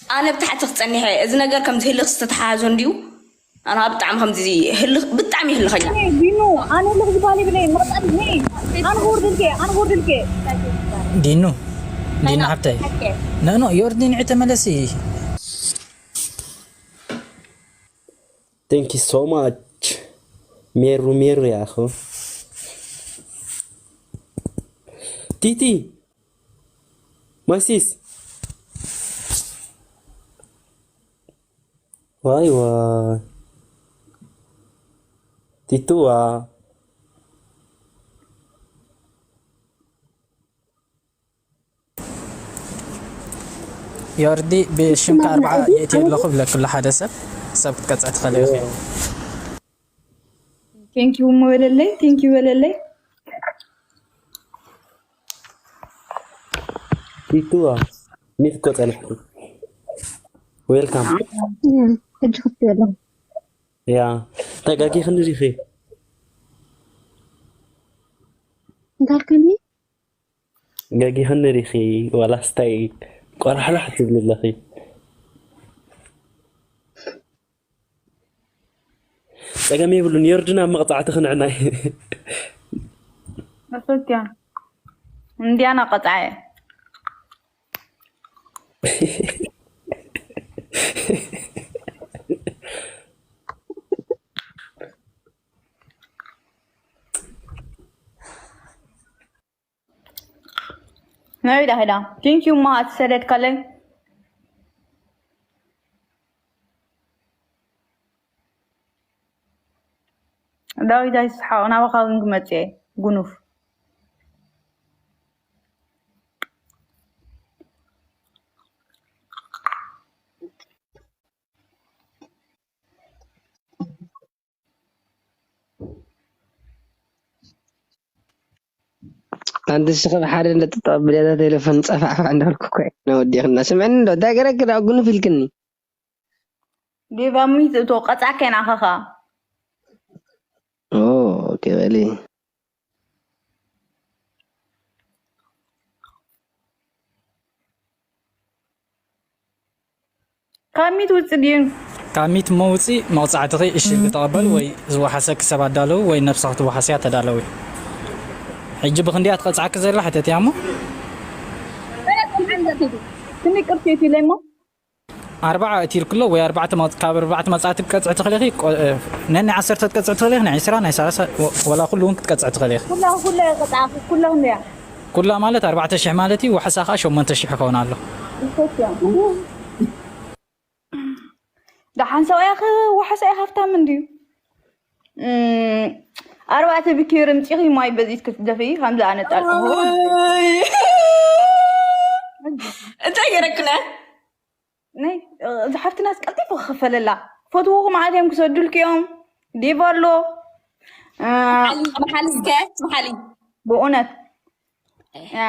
ኣነ ብታሕቲ ክጸኒሐ እዚ ነገር ከም ዝህልኽ ዝተተሓሓዞ እንድዩ። ኣነ ብጣዕሚ ከምዚ ህልኽ ብጣዕሚ ይህልኸኛ። ቢኑ ኣነ ልኽ ዝበሃል ይብለይ መቕጻል ኒ ኣነ ክወርድልከ ኣነ ክወርድልከ ዲኑ ዲኑ ሓብተይ ነኖ ዮርዲን ዕተመለሲ Thank you so much. ሜሩ ሜሩ ያኹ ቲቲ ማሲስ ዋይ ዋይ ቲቱዋ ዮርዲ ብሽምካ ኣርብዓ የእትየ ኣለኹ ብለክሉ ሓደ ሰብ ሰብ ክትቀፅዕ ትኽእል ኢኺ። ቴንኪዩ እሞ በለለይ ቴንኪዩ በለለይ። ቲቱዋ ሚት እኮ ጸንሕቲ ዌልካም። ሕጂ ክፍቲ ኣለኹ። ያ ተጋጊ ክንሪኺ እንታይ ከኒ ገጊኽኒ ዲኺ ዋላስ ታይ ቆራሕራሕ ትብሊ ኣለኺ? ጸገም የብሉን ዮርድን ኣብ መቕጻዕቲ ክንዕናይ። እያ እንዲያና ቀጣየ ናበይ ዳ ኸይዳ? ቴንኪዩ እማ እቲ ሰደድካለይ። ዳዊት ኣይትስሓቕ ናባኻ ግን ክመጽእ እየ ጉኑፍ። ኣንቲ ስኺ ብሓደ እንዳተጠቐብልያ እዛ ቴለፎን ጸፋዕፋዕ እንዳበልኩ እኮ እየ ነወዲኽና። ስምዕኒ እንዶ እንታይ ገረኪ ደኣ ጉንፍ ኢልክኒ? ዴቫ ሚት እቶ ቀጻ ከይናኸኻ ኦ ኦኬ በሊ። ካብ ሚት ውፅእ ድዩ? ካብ ሚት መውፅኢ መቕፃዕትኺ እሺ ተቐበል ወይ ዝወሓሰኪ ሰብ ኣዳለዊ ወይ ነብስኺ ትወሓስያ ተዳለዊ። ሕጂ ብኽንድያ ትቐፅዓኪ ዘላ ሕተትያ እሞ ክንደይ ቅርሺ እዩ ኢለሞ ኣርባዓ እቲ ኢልክሎ ወይ ኣርባዕተ መውፅ- ካብ ኣርባዕተ መውፃእቲ ክትቀፅዒ ትኽእሊ ኢኺ። ቆ- ነኒ ዓሰርተ ክትቀፅዒ ትኽእሊ ኢኺ፣ ናይ ዕስራ ናይ ሰላሳ ወ- ወላ ኩሉ እውን ክትቀፅዒ ትኽእሊ ኢኺ። ኩላ ኩላ ይቐፅዓኺ ኩላ ክንደያ ኩላ ማለት ኣርባዕተ ሽሕ ማለት እዩ፣ ዋሕሳ ከዓ ሸሞንተ ሽሕ ይኸውን ኣሎ። ደሓን ሰብኣያ ክወሓሳ እዩ ሃፍታም እንድዩ። እም፣ ኣርባዕተ ብኪር ምፂኺ ማይ በዚት ክትደፊ ከምዚ ኣነ ጣልቅኹ እንታይ ገረክለ ናይ እዚ ሓፍትናስ ቀልጢፉ ክኽፈለላ ፈትውኹም ዓት እዮም ክሰዱልኪ እዮም ዴቭ ኣሎ እ፣ መሓሊ እስከ መሓሊ ብእውነት እ፣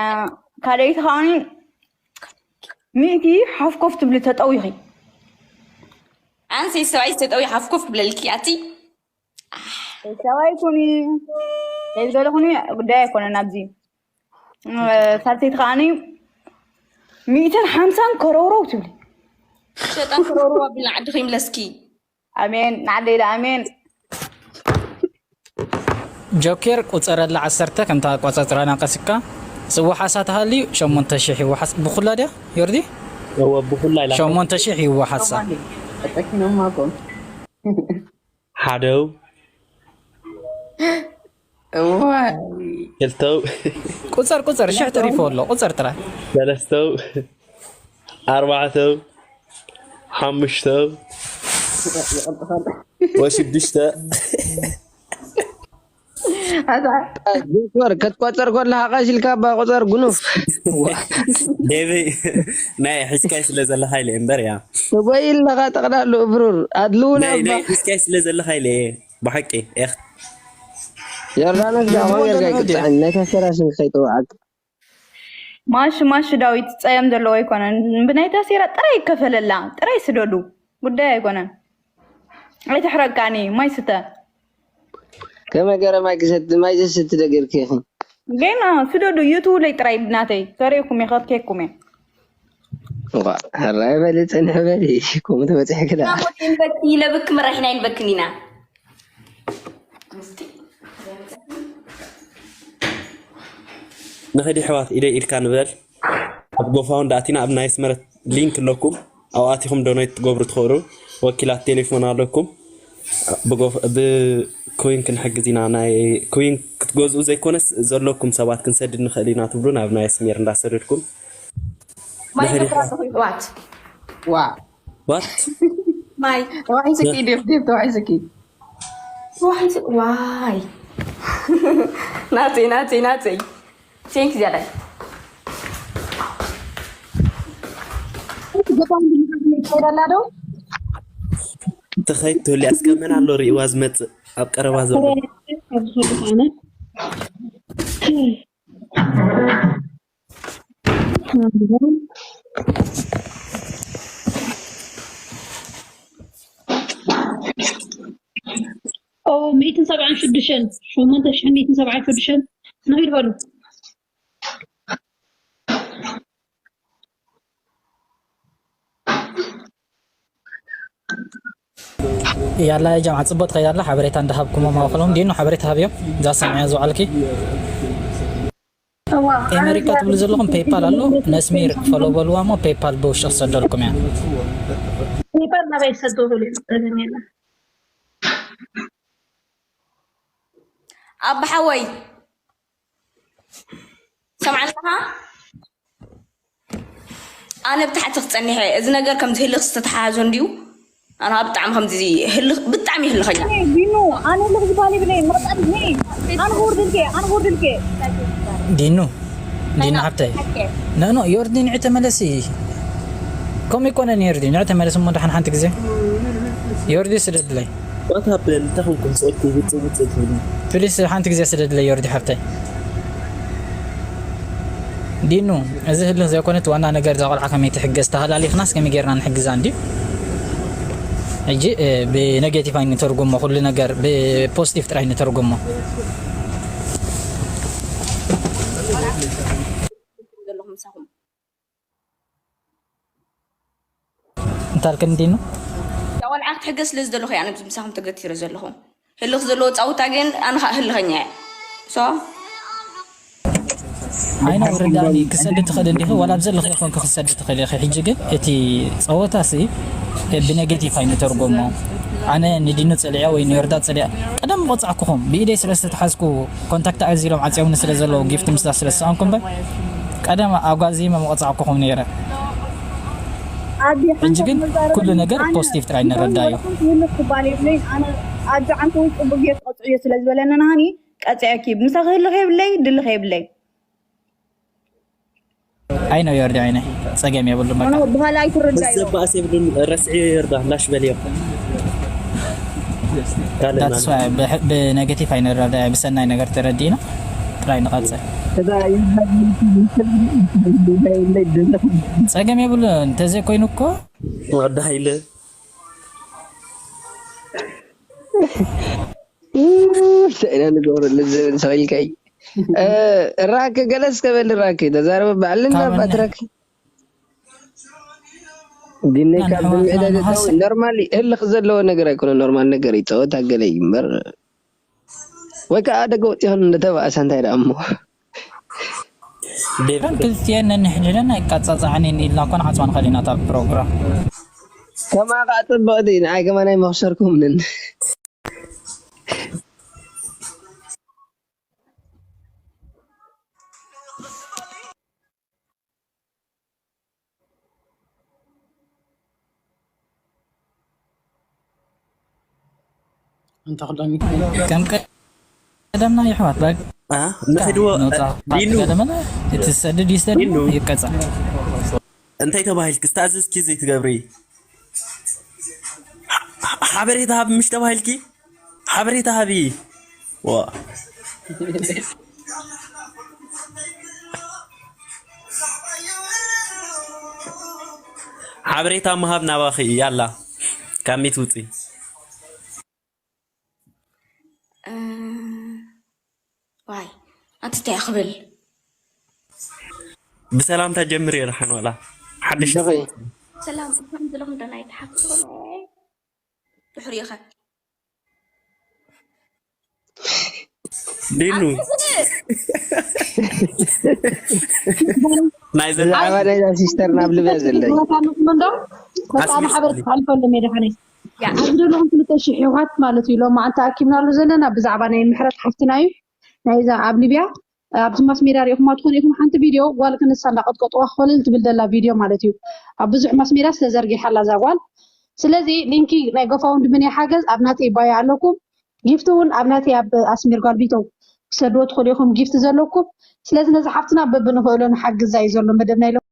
ካልኣይቲ ከዓኒ ሚእቲ ሓፍኮፍ ትብሊ ተጠዊኺ ኣንሰይ ሰብኣይ ዝተጠዊ ሓፍኮፍ ክብለልኪ ኣቲ ሰብኣይ ኩኒ ከይዝገለኹኒ ጉዳይ ኣይኮነን ኣብዚ ሳልሰይቲ ከዓኒ ሚእትን ሓምሳን ከረውረው ትብሊ ሸጣን ክረሩ ኣቢልና ዓድኺ ይምለስኪ ኣሜን ንዓደይ ዳ ኣሜን ጆኬር ቁፀረላ ዓሰርተ ከምታ ኣቋፃፅራና ቀሲካ ዝወሓሳ ተሃልዩ ሸሞንተ ሽሕ ይወሓስ ብኩላ ድያ ዮርዲ እወ ብኩላ ኢላ ሸሞንተ ሽሕ ይወሓሳ ቀጠኪኖም ማቆም ሓደው እዋይ ክልተው ቁፀር ቁፀር ሽሕ ተሪፎ ኣሎ ቁፀር ጥራይ ሰለስተው ኣርባዕተው ሓሙሽተው ወሽዱሽተ ዶክተር ክትቆፀር ከለካ ቀስ ኢልካ ባ ቁፀር ጉኑፍ ዴቪ ናይ ሒዝካይ ስለ ዘለካ ኢለ እምበር ያ ትጎይ ኣለካ ጠቅላሉ እብሩር ኣድልውና ናይ እባ ናይ ሒዝካይ ስለ ዘለካ ኢለ እየ ብሓቂ ኤኽ ዮርዳኖስ ዳ ሆ ጌርካ ይቅፅዐኒ ናይ ታሰራ ስም ከይጥውዓካ ማሽ ማሽ ዳዊት ጸየም ዘለዎ ኣይኮነን። ብናይ ታሴራ ጥራይ ይከፈለላ። ጥራይ ስደዱ። ጉዳይ ኣይኮነን። ኣይትሕረቃኒ። ማይ ስተ። ከመይ ገረ ማይ ክሰቲ ማይ ዘሰቲ ደገርኪ ኢኺ። ገና ስደዱ። ዩቱብ ለይ ጥራይ ናተይ ከርእየኩም እየ ከብከየኩም እየ። እንኳዕ ሕራይ በሊ፣ ጽንሕ በሊ። ከምኡ ተበጺሕኪ ደኣ። ናሞት ይንበኪ፣ ይለብክ ምራሕና ይንበክን ኢና። ንኸዲ ኣሕዋት፣ ኢደይ ኢድካ ንበል። ኣብ ጎፋውንድ ኣቲና ኣብ ናይ ኣስመረ ሊንክ ኣለኩም። ኣብኡ ኣቲኹም ዶኔት ትገብሩ ትኽእሉ። ወኪላት ቴሌፎን ኣለኩም። ብጎፍ-፣ ብኩዊን ክንሕግዝ ኢና። ናይ ኩዊን ክትገዝኡ ዘይኮነስ ዘለኩም ሰባት ክንሰድድ ንኽእል ኢና ትብሉ ናብ ናይ ኣስሜር እንዳሰደድኩም። ማይ ንኸዲ ገብራ ኣለኹ ይሕዋት። ዋ ዋት ማይ ተባሒስኪ ዴፍ ዴፍ ተባሒስኪ። ዋይ ዋይ ናተይ ናተይ ናተይ ቴንክ ዝያዳይ ገባን ይሄዳላ ዶ ትኸይድ ትህሊ ኣስከመን ኣሎ ርእዋ ዝመጽእ ኣብ ቀረባ ዘሎ ኦ ሚእትን ሰብዓን ሽዱሽተን ሸሞንተ ሽሕን ሚእትን ሰብዓን ሽዱሽተን ንኺድ በሉ። ያላ ጀምዓ ጽቡቅ ትኸይድ ኣላ። ሓበሬታ እንዳሃብኩሞ ማእከሎም ዲኑ ሓበሬታ ሃብዮም። እዛ ሰሚዐ ዝውዓልኪ እዋ ኤመሪካ ትብሉ ዘለኹም ፔፓል ኣሎ። ነስሚር ፎሎ በልዋ እሞ ፔፓል ብውሽጢ ክሰደልኩም እያ። ፔፓል ናበይ ሰዶ በሉ ጸገም የለን። ኣባሓወይ ሰምዓለኻ ኣነ ብታሕቲ ክፀኒሐ እዚ ነገር ከምዚ ህልኽ ዝተተሓሓዞ እንድዩ ኣነ ብጣዕሚ ከምዚ ህልኽ ብጣዕሚ ይህልኸኛ ቢኑ ኣነ ልኽ ዝበሃል ይብለይ መርጣት ኒ ኣነ ክውርድልከ ኣነ ክውርድልከ ዲኑ ዲኑ ሓብተይ ነኖ ዮርዲ ንዕ ተመለሲ። ከምኡ ይኮነን ዮርዲ ንዕ ተመለስ እሞ ደሓን ሓንቲ ግዜ ዮርዲ ስደድለይ። What happened? እንታይ ኾንኩም ስቕልቲ ውፅእ ውፅእ ትብሉ? ፕሊስ ሓንቲ ግዜ ስደድለይ ዮርዲ ሓብተይ። ዲኑ እዚ ህልኽ ዘይኮነት ዋና ነገር እዛ ቆልዓ ከመይ ትሕገዝ ተሃላሊኽናስ ከመይ ጌርና ንሕግዛ እንዲ ሕጂ ብኔጌቲቭ ኣይንተርጉሞ ኩሉ ነገር ብፖዚቲቭ ጥራይ ንተርጉሞ ዘለኹም ምሳኹም እንታልክን ዲኑ እዛ ቆልዓ ክትሕገዝ ስለ ዝደለኹ እየ ኣነ ምሳኹም ተገቲረ ዘለኹ ህልኽ ዘለዎ ፃውታ ግን ኣነ ከዓ ህልኸኛ እየ ሶ ኣይነ ውርዳኒ ክሰድ ትኽእል እንዲኺ ዋላ ኣብ ዘለኺ ኮንኪ ክሰድ ትኽእል ኢኺ ሕጂ ግን እቲ ፀወታ ሲ ብኔጌቲቭ ኣይንተርጎሞ ኣነ ንዲኑ ፀሊዐ ወይ ንዮርዳ ፀሊዐ ቀደም ቆፃዕኩኹም ብኢደይ ስለ ዝተትሓዝኩ ኮንታክት ኣዚሎም ዓፅዮምኒ ስለ ዘለዉ ጊፍት ምስዛ ስለ ዝሰኣንኩ እምበር ቀደም ኣጓዚመ ምቐፃዕኩኹም ነይረ ሕጂ ግን ኩሉ ነገር ፖዚቲቭ ጥራይ ንረዳዮ ክባል የብለይ ኣነ ኣጃዓንተ ወይ ፅቡቅ ጌር ትቐፅዕዮ ስለ ዝበለኒ ናሃኒ ቀፅዐኪ ምሳኺ ህልኽ የብለይ ድልኽ የብለይ ኣይ ነው ዮርዲ ዓይነ ፀገም የብሉ በቃ ኣነ በኋላ ኣይትረዳዮ ዘባእስ የብሉን ረስዒ ይርዳ ላሽ በልዮ ካልእ that's why ብነገቲቭ ኣይንረዳ ብሰናይ ነገር ተረዲእና ጥራይ ንቐፅል እዛ ፀገም የብሉ እንተዘይኮይኑ እኮ ወዲ ሃይለ ሰኢና ንገብረሉ ዝብል ሰው ኢልካይ ራክ ገለስ ከበል ራክ ተዛረበ ባዕልና ካብ ባትራክ ግን ካብ ብምዕዳድ ኖርማል ህልኽ ዘለዎ ነገር ኣይኮነ ኖርማል ነገር ይፀወት ኣገለ እዩ እምበር ወይ ከዓ ደገ ወፂሆን እንደተባእሳ እንታይ ደኣ እሞ ዴቭ ክልቲኤን ነንሕድለን ኣይቃፃፃዓንን ኢልና እኮ ንዓፅዋ ንኸእል ኢና እታ ፕሮግራም ከማ ከዓ ፅብቕቲ ንዓይ ከማ ናይ መኽሰርኩም ንን እንተ ክሎም ከም ቀደምና ይሕዋት በቃ አ ንኸድዎ ነፃ ዲኑ ቀደመና እቲ ዝሰድድ ይሰድድ ዲኑ። ይቀፃ እንታይ ተባሂልኪ ዝተኣዘዝኪ ዘይትገብሪ ሓበሬታ ሃብ ምሽ ተባሂልኪ ሓበሬታ ሃቢ ዋ ሓበሬታ ምሃብ ናባኺ ያላ ካብ ሚት ውፂ ዋይ ኣንቲ እንታይ ክብል ብሰላምታ ጀምር የድሓን ዋላ ሓደሽ ደኸይ ሰላም ከም ዘለኹም ደና ይተሓፍኩም ድሕሪኻ ዲኑ ናይ ዘላ ብዛዕባ ናይዛ ሲስተር ናብ ልብያ ዘለኒ እንዶ ፈጣሪ ሓበር ትሓልፈሉ ሜዳ ሓነይ ኣብዚ ዘለኹም ክልተ ሽሕ ይውሃት ማለት እዩ። ሎም መዓልቲ ኣኪብናሉ ዘለና ብዛዕባ ናይ ምሕረት ሓፍትና እዩ። ናይዛ ኣብ ሊብያ ኣብዚ ማስ ሜዳ ሪኢኹማ ትኾኑ ኢኹም። ሓንቲ ቪድዮ ጓል ክንሳ እንዳቀጥቀጥዋ ኮለል ትብል ዘላ ቪድዮ ማለት እዩ። ኣብ ብዙሕ ማስ ሜዳ ዝተዘርጊሓላ እዛ ጓል። ስለዚ ሊንኪ ናይ ጎፋውንድሚ ናይ ሓገዝ ኣብ ናተይ ባዮ ኣለኩም። ጊፍቲ እውን ኣብ ናተይ ኣብ ኣስሚር ጓል ቢተው ክሰድዎ ትኽእሉ ኢኹም ጊፍቲ ዘለኩም። ስለዚ ነዚ ሓፍትና በብንኽእሎ ንሓግዛ እዩ ዘሎ መደብና ኢሎም